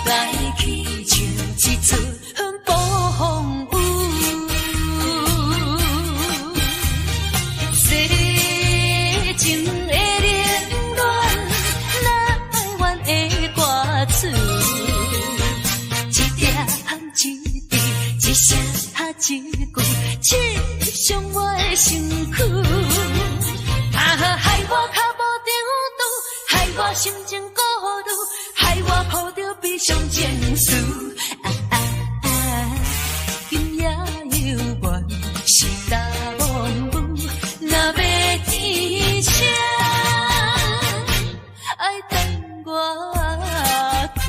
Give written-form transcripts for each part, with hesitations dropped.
來去像一陣暴風雨。世情的冷暖，哪願的歌詞，一點一滴，一聲一句，刺傷我的身軀。啊，害我跤無長拄，害我心情顧慮，害我抱著悲傷情緒。啊啊啊！今夜猶原是焦毛雨，若欲天晴，愛等偌久。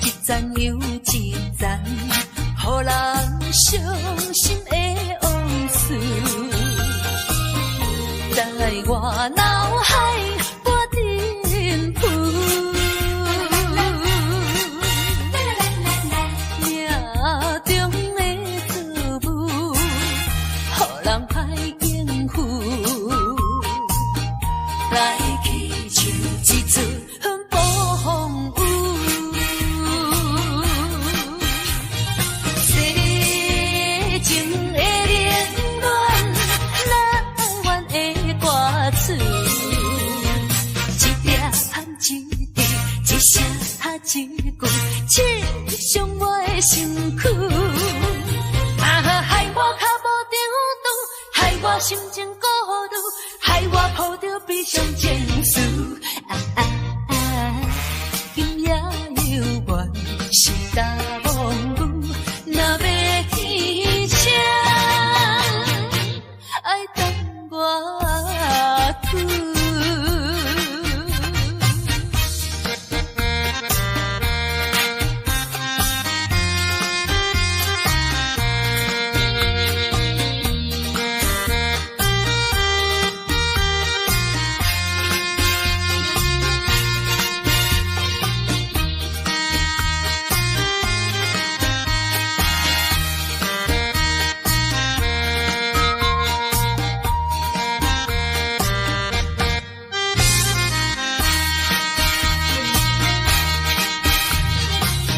一層又一層，予人傷心的往事，在我腦海無陣浮。命中的錯誤，予人歹應付。來去像一陣暴風雨。世情的冷暖，哪願的歌詞，一點一滴，一聲一句，刺傷我的身軀。啊，害我跤無長拄，害我心情顧慮，害我抱著悲傷情緒。啊啊啊！今夜猶原是焦毛雨，若欲天晴，愛等偌久。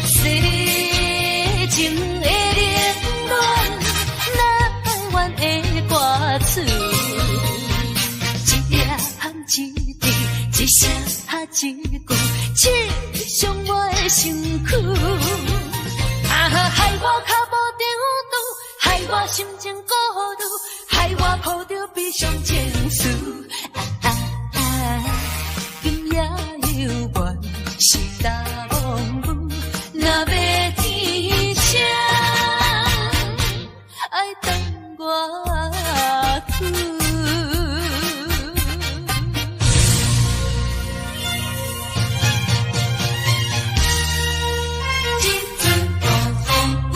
世情的冷暖，哪願的歌詞，一點一滴，一聲一句，刺傷我的身軀。啊，害我跤無長拄，害我心情顧慮，害我抱著悲傷情緒。啊啊啊！今夜猶原是焦毛雨，若欲天晴，愛等偌久。一陣暴風雨。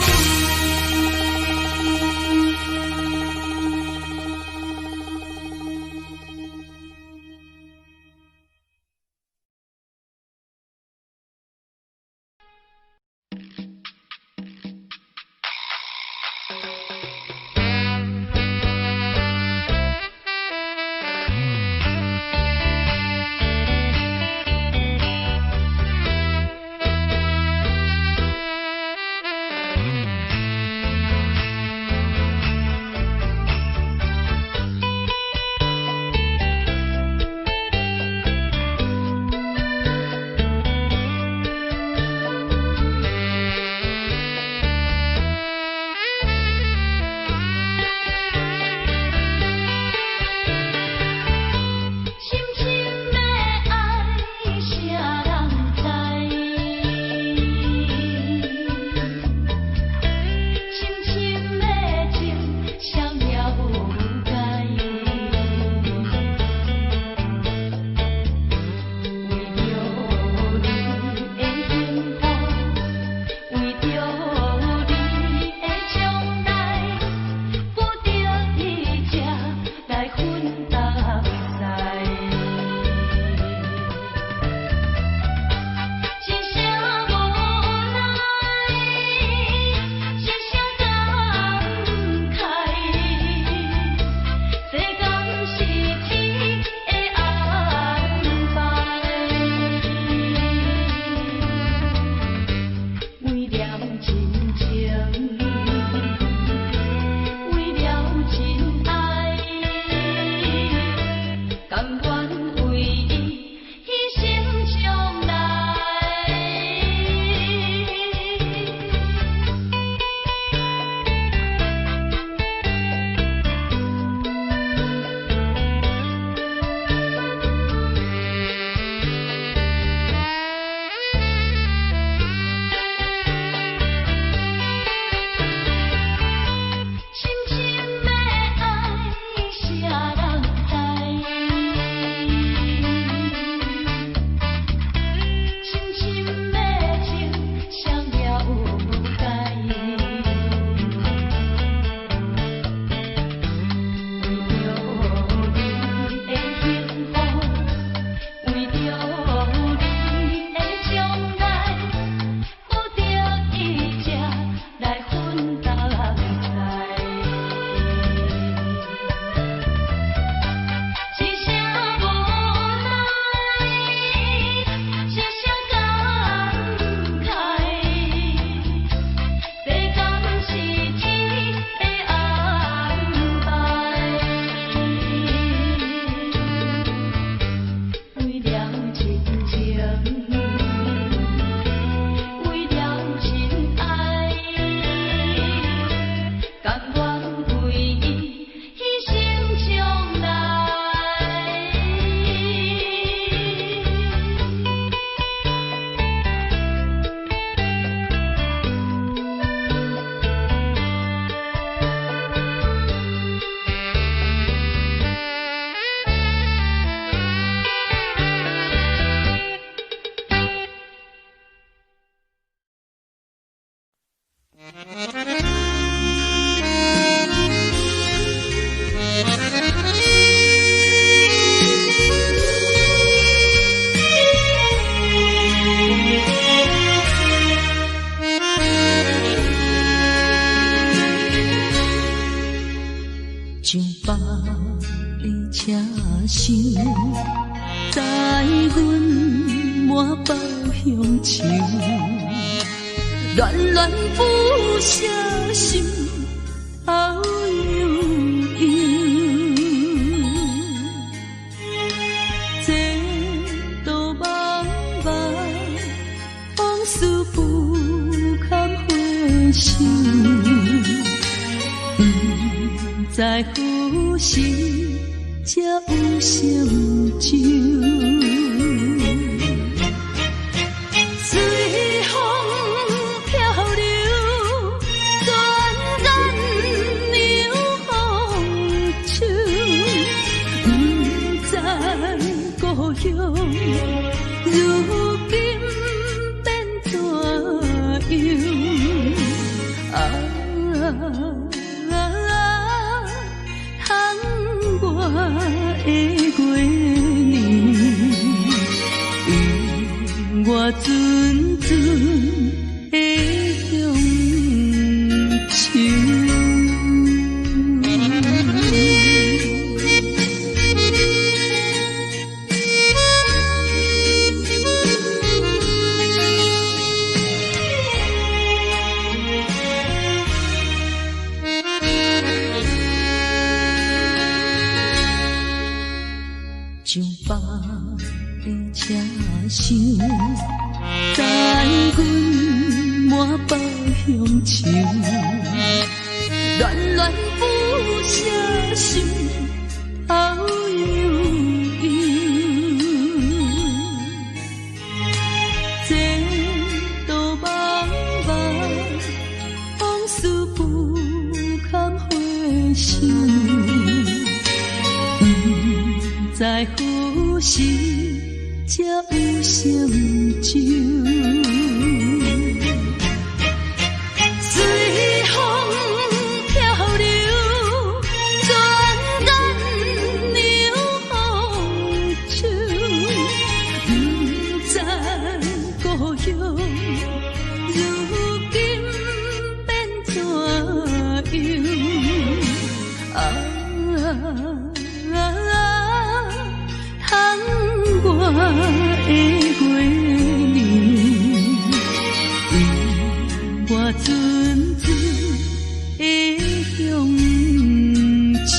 阮滿腹鄉愁，戀戀不捨心頭悠悠。前途茫茫，往事不堪回首，不知何時才有成就。隨風飄流，轉眼涼秋，不知故鄉如今變怎樣？啊，窗外的月娘，予我陣陣的鄉愁。上班的車廂，載阮滿腹鄉愁，戀戀不捨心頭悠悠。前途茫茫，往事不堪回首，不知何時才有成就。隨風飄流，轉眼涼秋，不知故鄉如今變怎樣？啊，窗外的月娘，予我陣陣的鄉愁。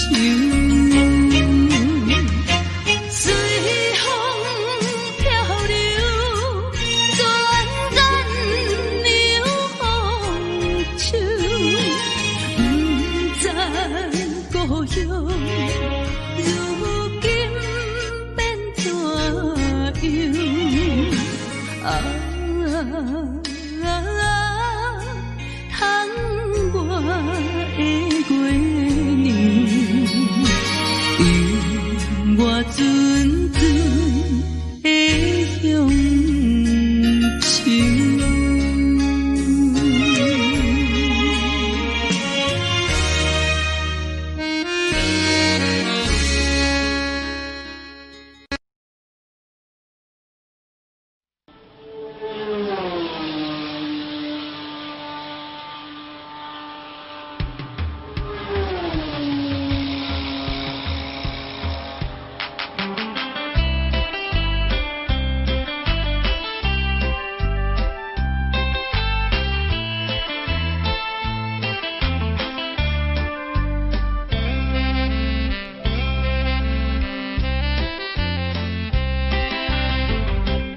隨風飄流，轉眼涼秋，不知故鄉如今變怎樣？啊，窗外的月娘，予我陣陣的鄉愁。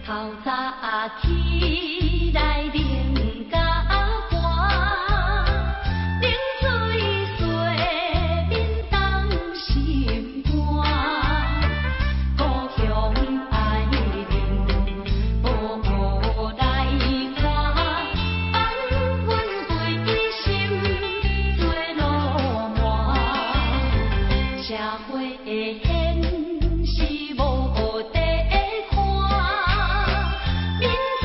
透早起來冷甲寒，冷水洗面凍心肝。故鄉愛人無來看，放阮規心做落寞。社會的現實無得看，面水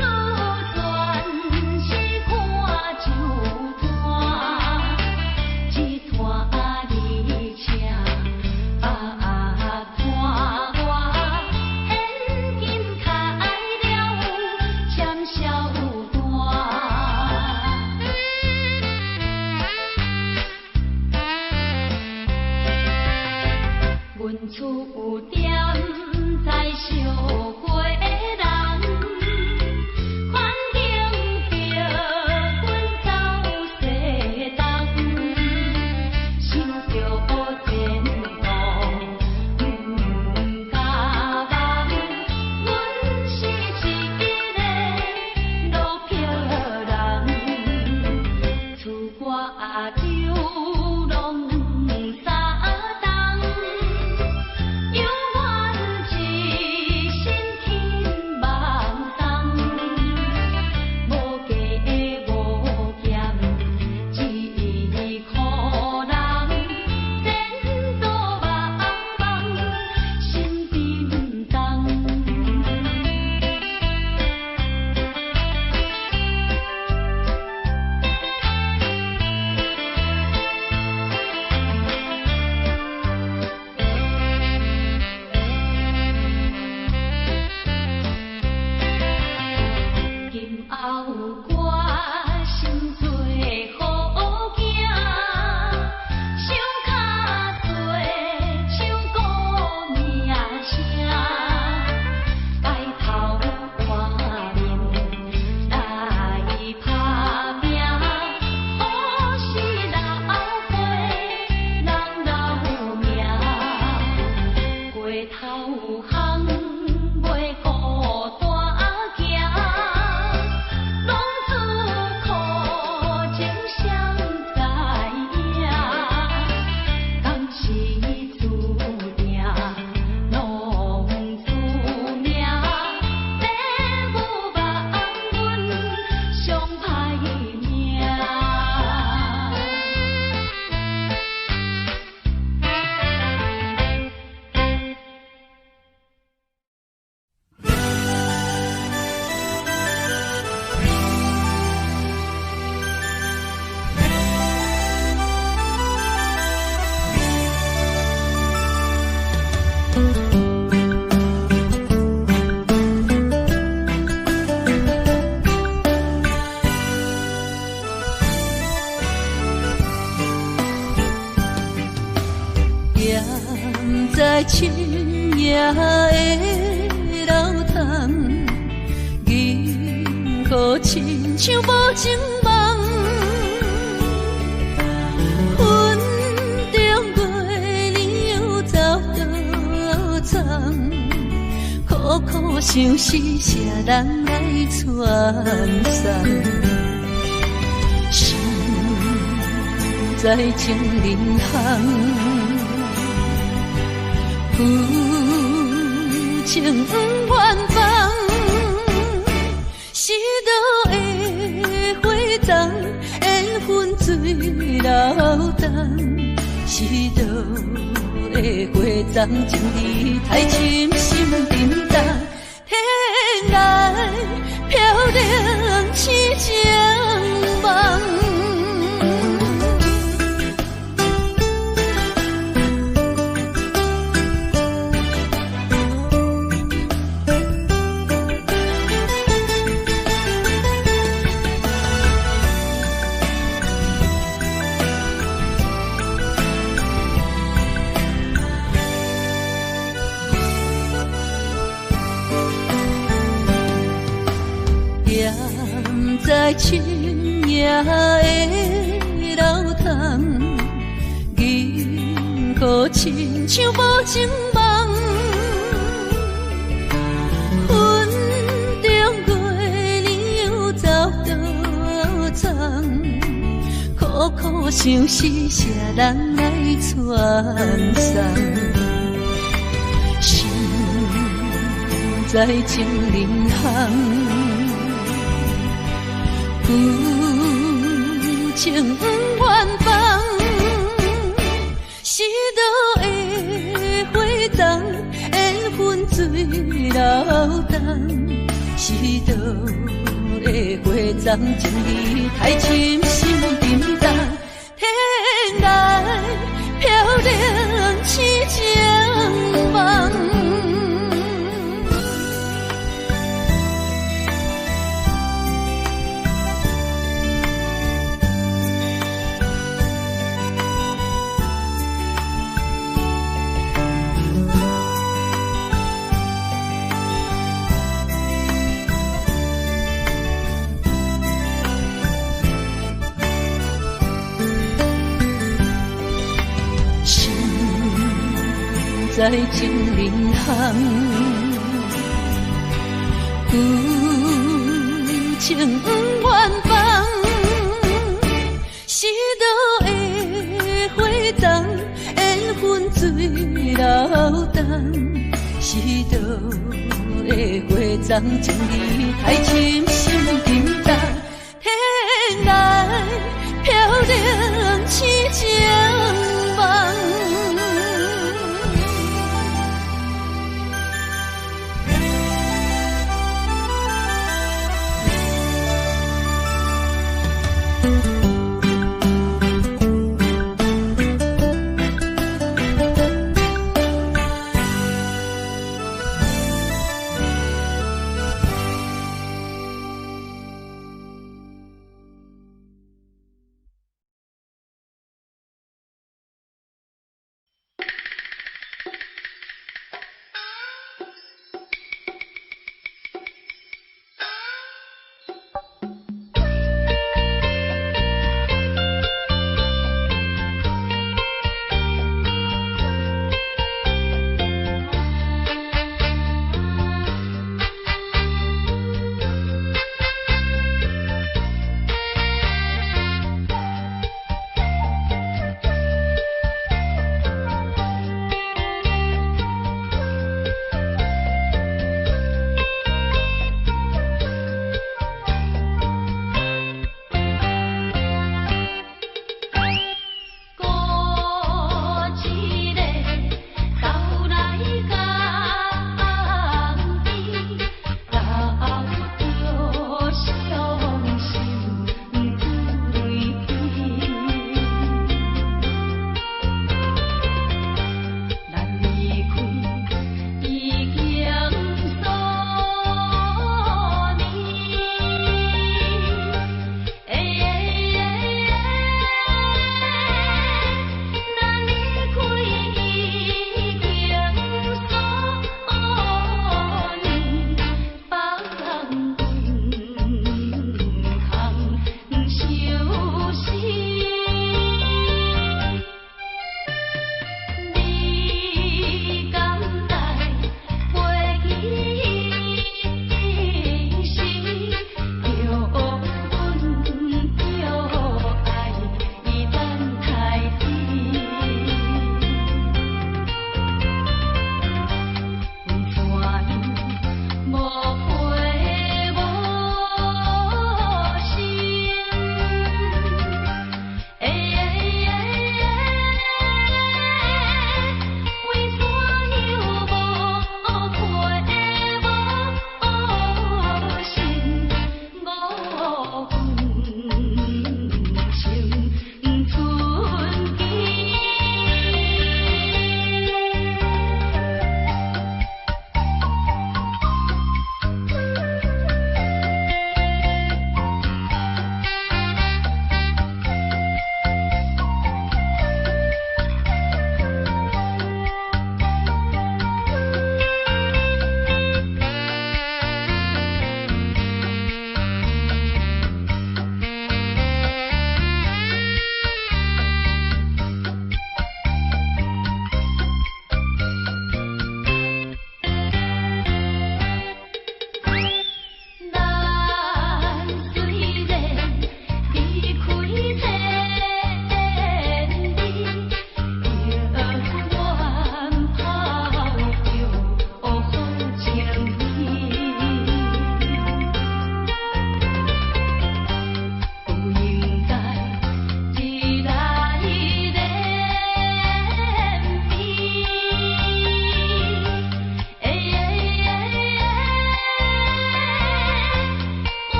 的流淌，银河親像無情夢。雲中月娘走倒藏，苦苦相思誰人來傳送？心在情人巷，夫情不愿放。失落的花丛，缘分水流东。失落的花丛，情意太深心沉重。天涯飘零痴情梦。踮在深夜的流淌，银河親像無情夢。雲中月娘走倒藏，苦苦相思誰人來傳送？心在情人巷。夫情不愿放，失落的花丛，缘分水流东。失落的花丛，情意太深心沉重。天涯飘零痴情梦。在情人巷，夫情不愿放。失落的花丛，缘分水流东。失落的花丛，情意太深心沉重。天涯飘零痴情梦。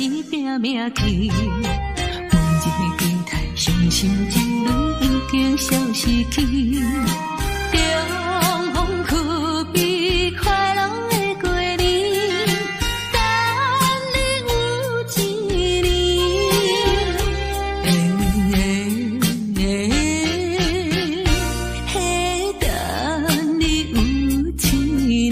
拼命去。往日的期待，傷心情侶已經消失去。重逢可比快樂的過年，等你有一年。欸欸，等你有一年。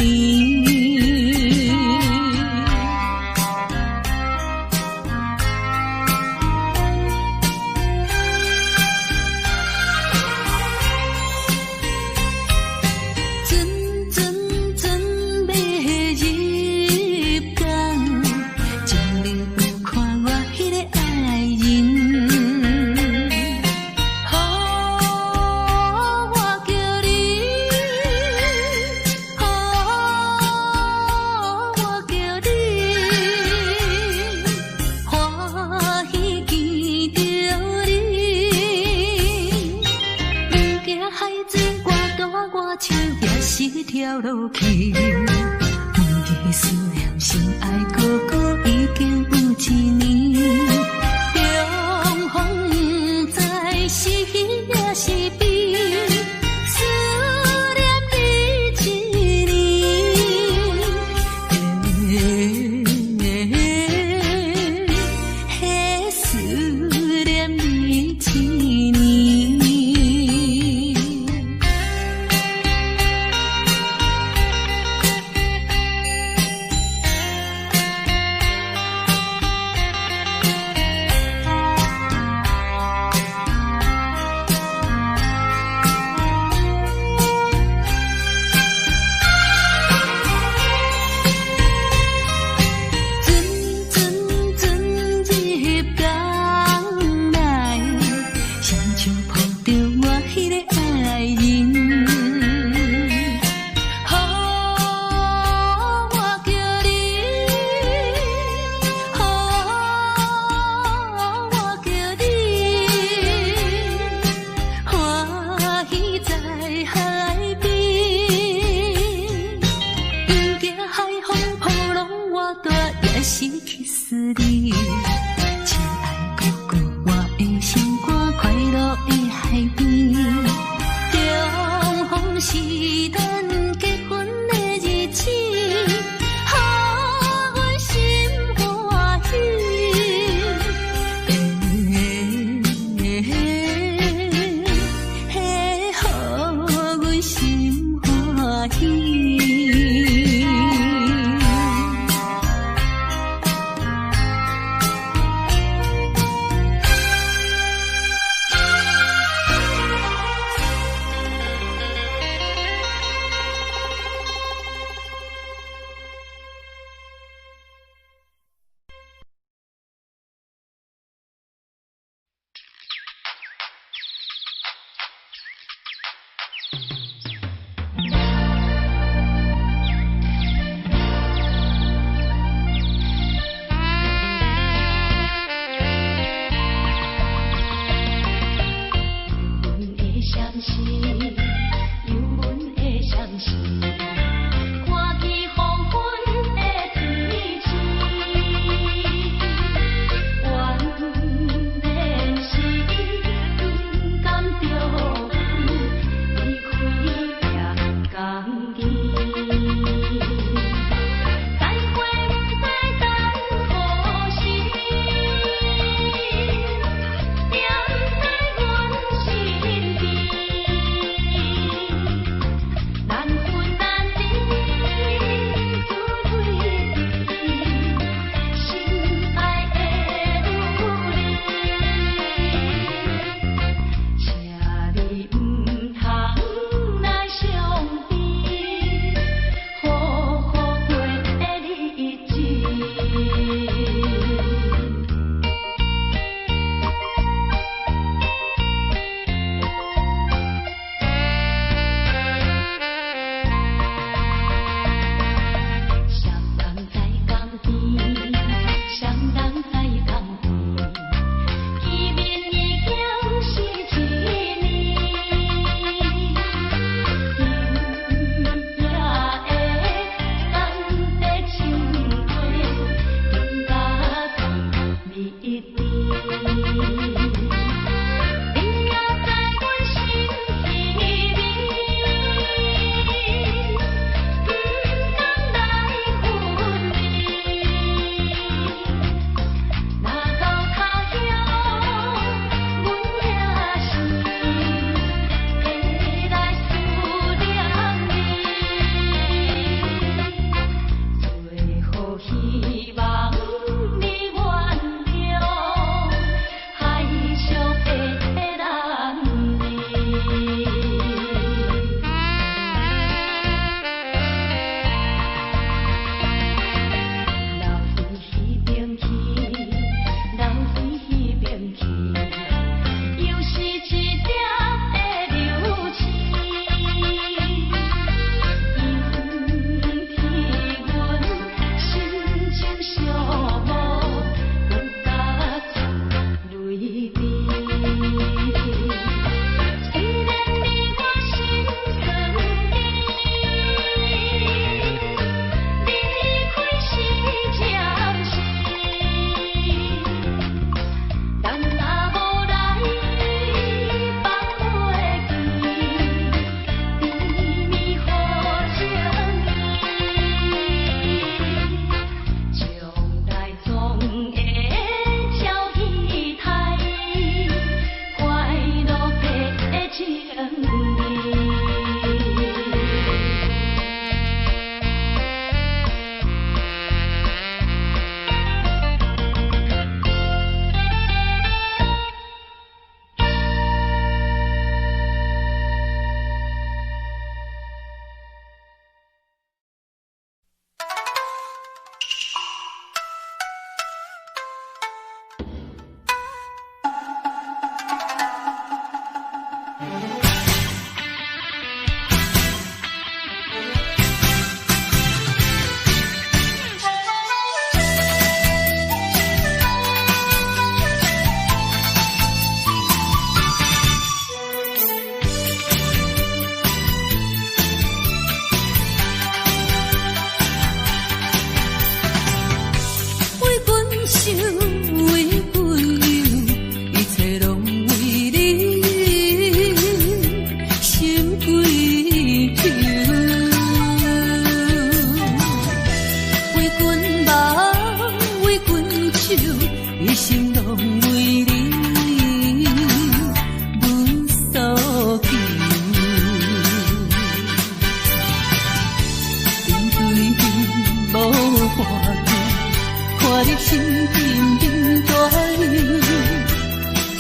心緊緊帶憂，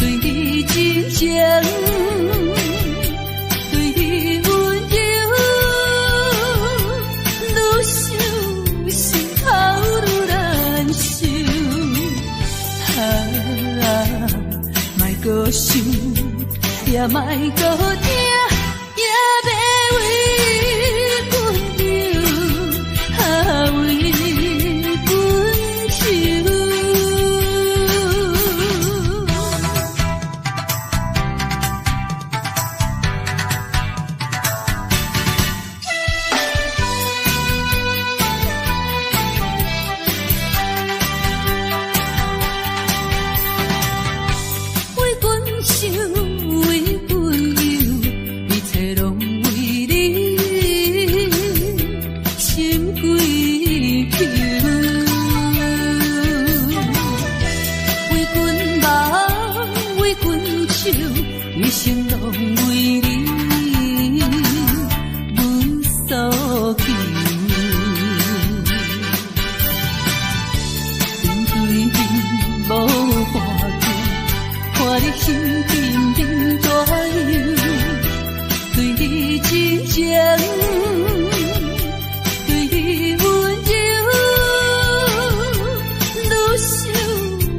對你真情，對你溫柔，愈想心頭愈難受。啊，莫閣想，也莫閣聽，也欲為阮憂，啊，為阮愁。為阮想，為阮憂，一切攏為你心跪求。為阮夢，為阮愁，一生攏為你無所求。面對面無話句，看你心緊緊帶憂，對你真情，對你溫柔，愈想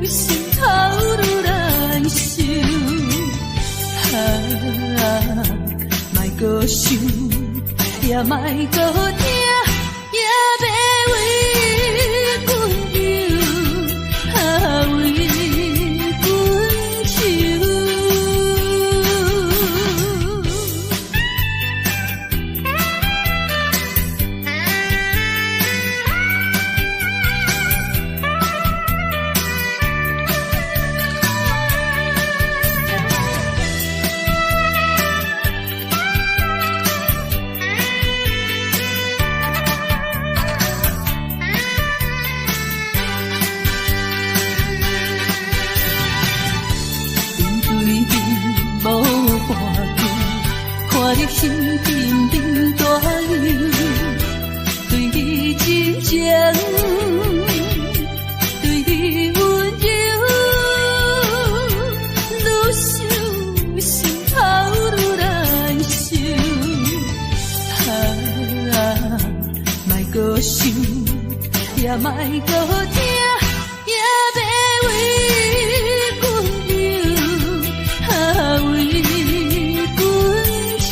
心頭愈難受。啊，莫閣想，也莫閣聽，也欲為阮憂，啊，為阮愁。面對面無話句，看你心緊緊帶憂，對你真情，對你溫柔，愈想心頭愈難受。啊，莫閣想，也莫閣聽，也欲為阮憂，啊，為阮愁。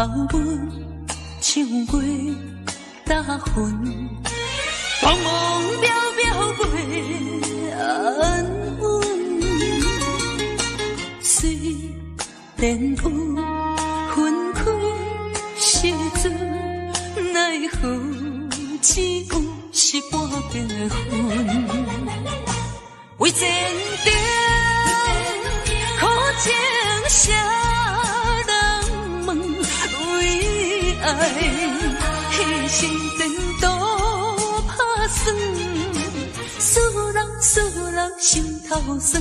阮唱過大魂，茫茫渺渺袂安穩。雖然有分開時陣，奈何只有是半邊的雲。為前程，苦情誰人問？為愛犧牲前途拍算，思人思人心頭酸，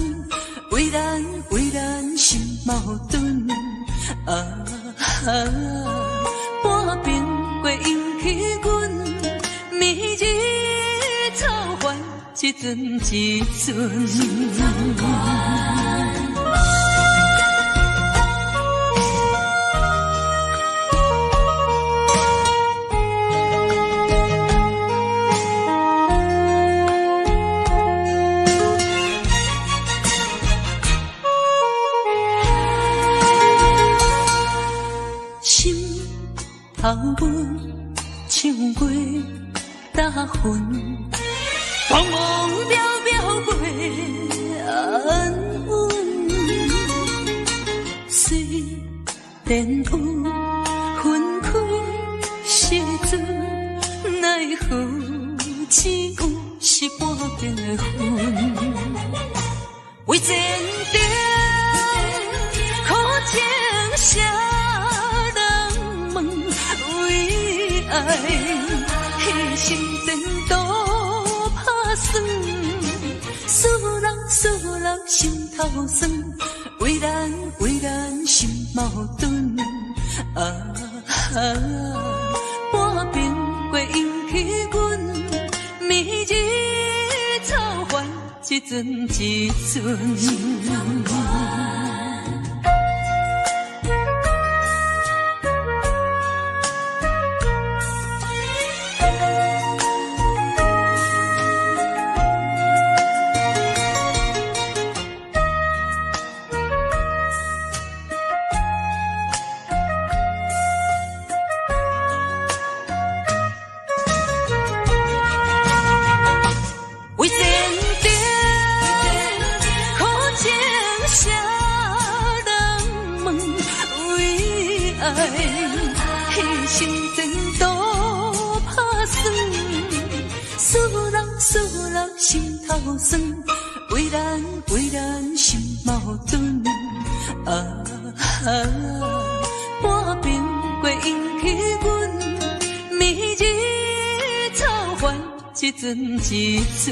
為難為難心矛盾。啊，半暝過引起阮，暝日草原一陣一陣。心頭阮唱過大魂，茫茫渺渺袂安穩。雖然有分開時陣，奈何只有是半邊的雲。為前程，苦情誰人問？為愛犧牲前途拍算，思人思人心頭酸，為難為難心矛盾。啊，半暝過引起阮，暝日草原一陣一陣。為前程，苦情誰人問？為愛犧牲前途拍算，思人思人心頭酸，為難為難心矛盾。啊，半暝過引起阮，暝日草原一陣一陣。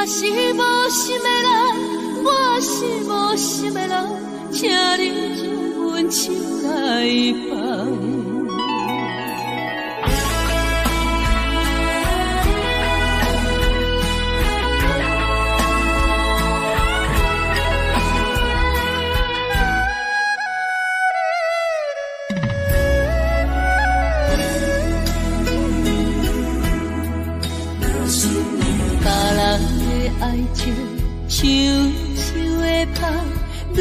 是無心的人，我是無心的人，請你將阮手來放。別人的愛情像樹的香，愈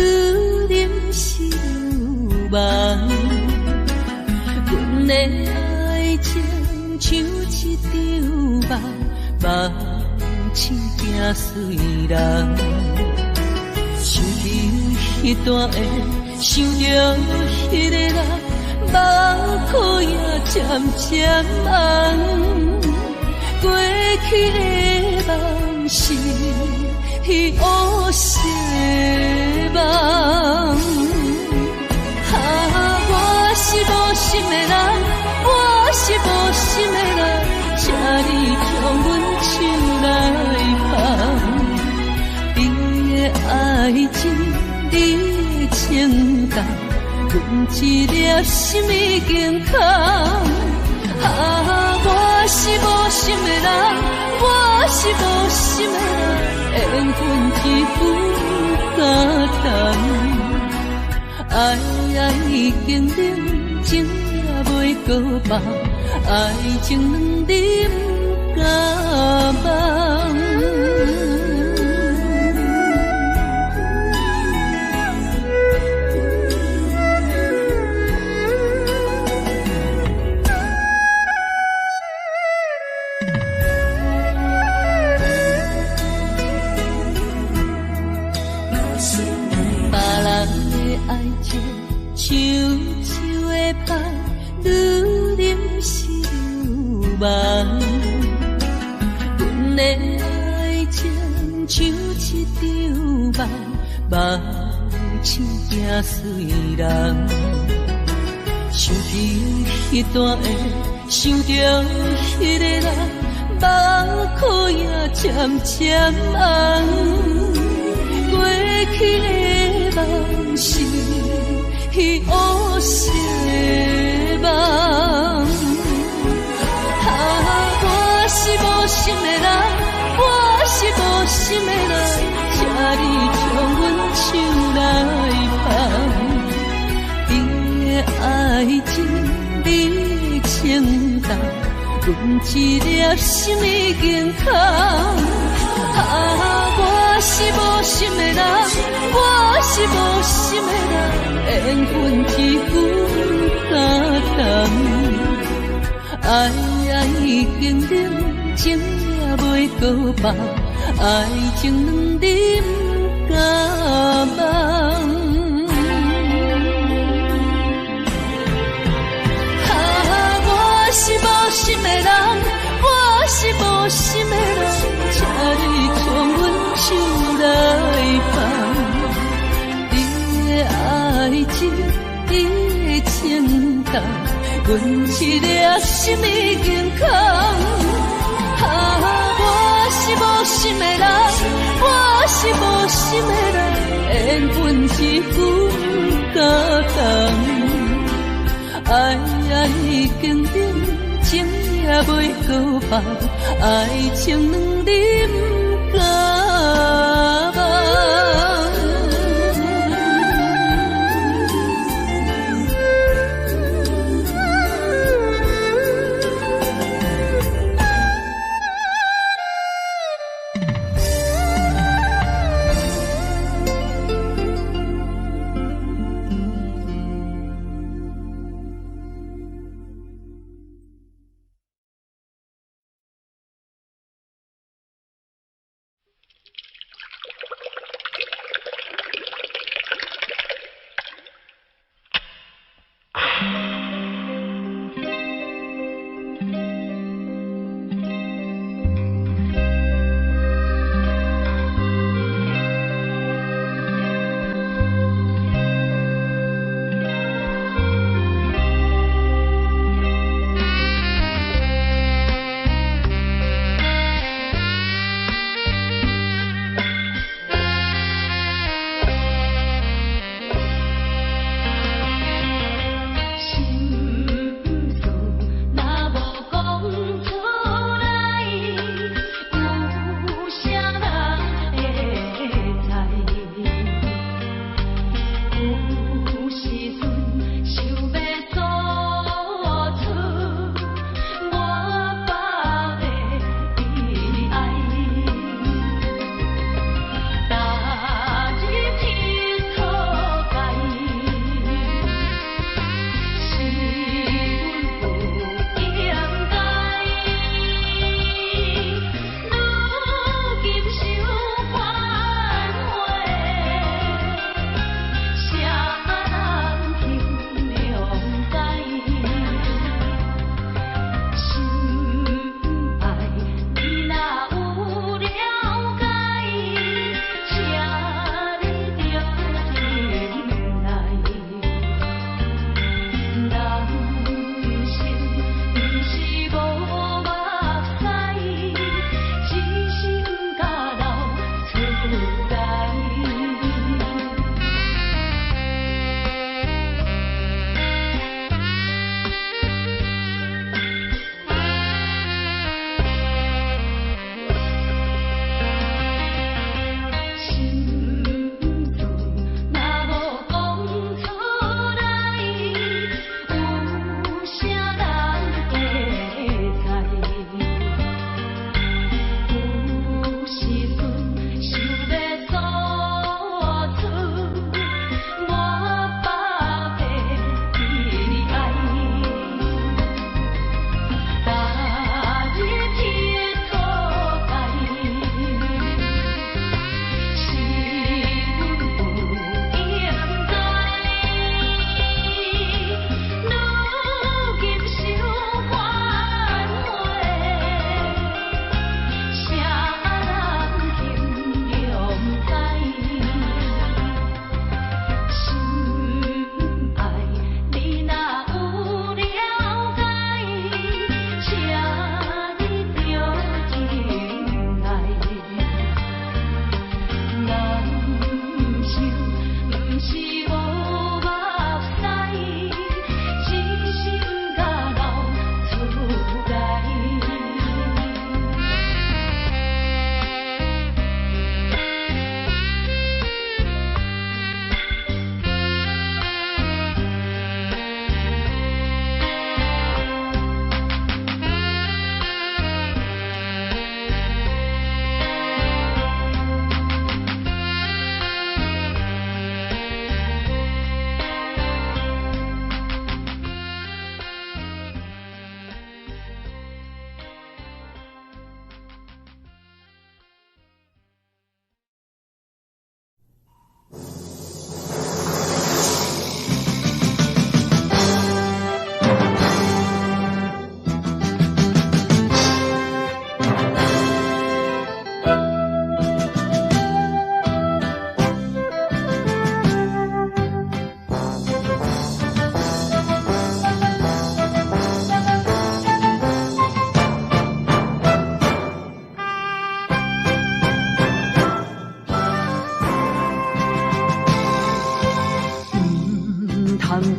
啉是愈茫。阮的愛情像一場夢，夢醒驚隨人。想起彼段的，想著彼个人，夢苦也漸漸茫。過去的夢是烏色夢。啊，我是無心的人，我是無心的人，請你將阮手來放。你的愛情，你的情重，阮一粒心已經空。啊，我是無心的人，我是無心的人，緣分一分不敢等。愛已經冷，情也袂閣放，愛情兩字不敢忘。別人的愛情像樹的香，愈啉是愈茫。阮的愛情像一場夢，夢醒驚隨人。想起彼段的，想著彼个人，夢苦也漸漸茫。過去的夢是烏色夢。啊，我是無心的人，我是無心的人，請你將阮手來放。你的愛情，你的情重，阮一粒心已經空。啊，我是無心的人，我是無心的人，緣分一分不敢等。愛已經冷，情也袂閣放，愛情兩字不敢忘。啊，我是無心的人，我是無心的人，請你將阮手來放。你的愛情，你的情重，阮一粒心已經空。啊，我是無心的人，我是無心的人，緣分一分不敢等。愛已經冷，情也袂閣放，愛情兩字不敢忘。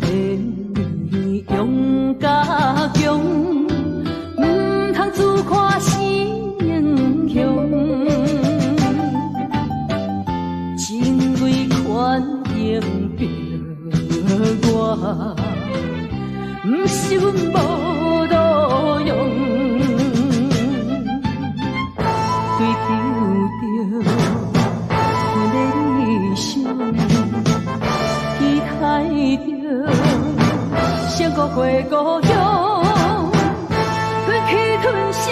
通練勇甲強，毋通自看是英雄。情為權應逼我，毋是阮無路用。追求著阮的理想，期待著勝過回故鄉，忍氣吞聲，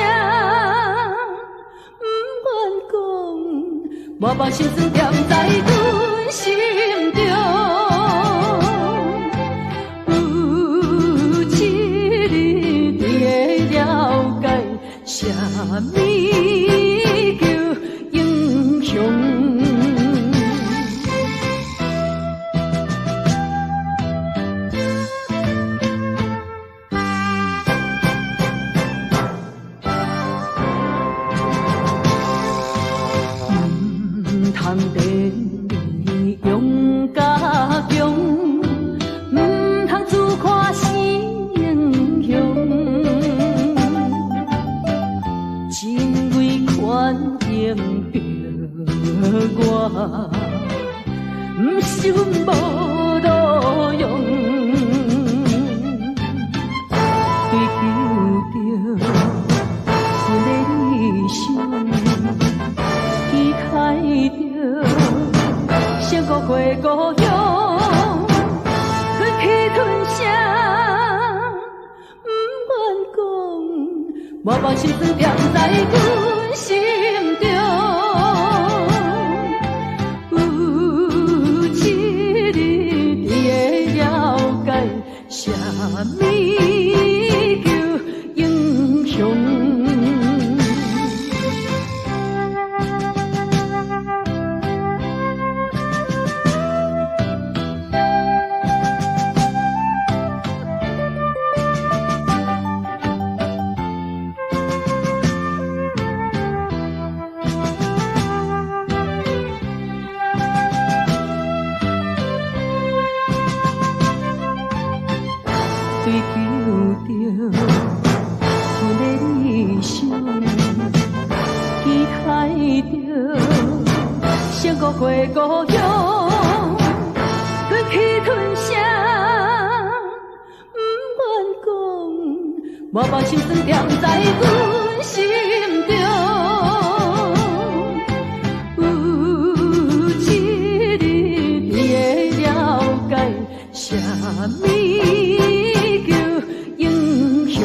毋願講，我把心酸踮在阮心中。有一日你會了解，啥物叫英雄。毋通練勇甲強，毋通自看是英雄。情為權應逼我，毋是阮無路用。追求著阮的理想，期待著勝過回故鄉，忍氣吞聲，毋願講，我把心酸踮在阮心中。有一日你會了解，啥物叫英雄。追求著阮的理想，期待著勝過回故鄉，忍氣吞聲，毋願講，我把心酸踮在阮心中。有一日你會了解，啥物叫英雄。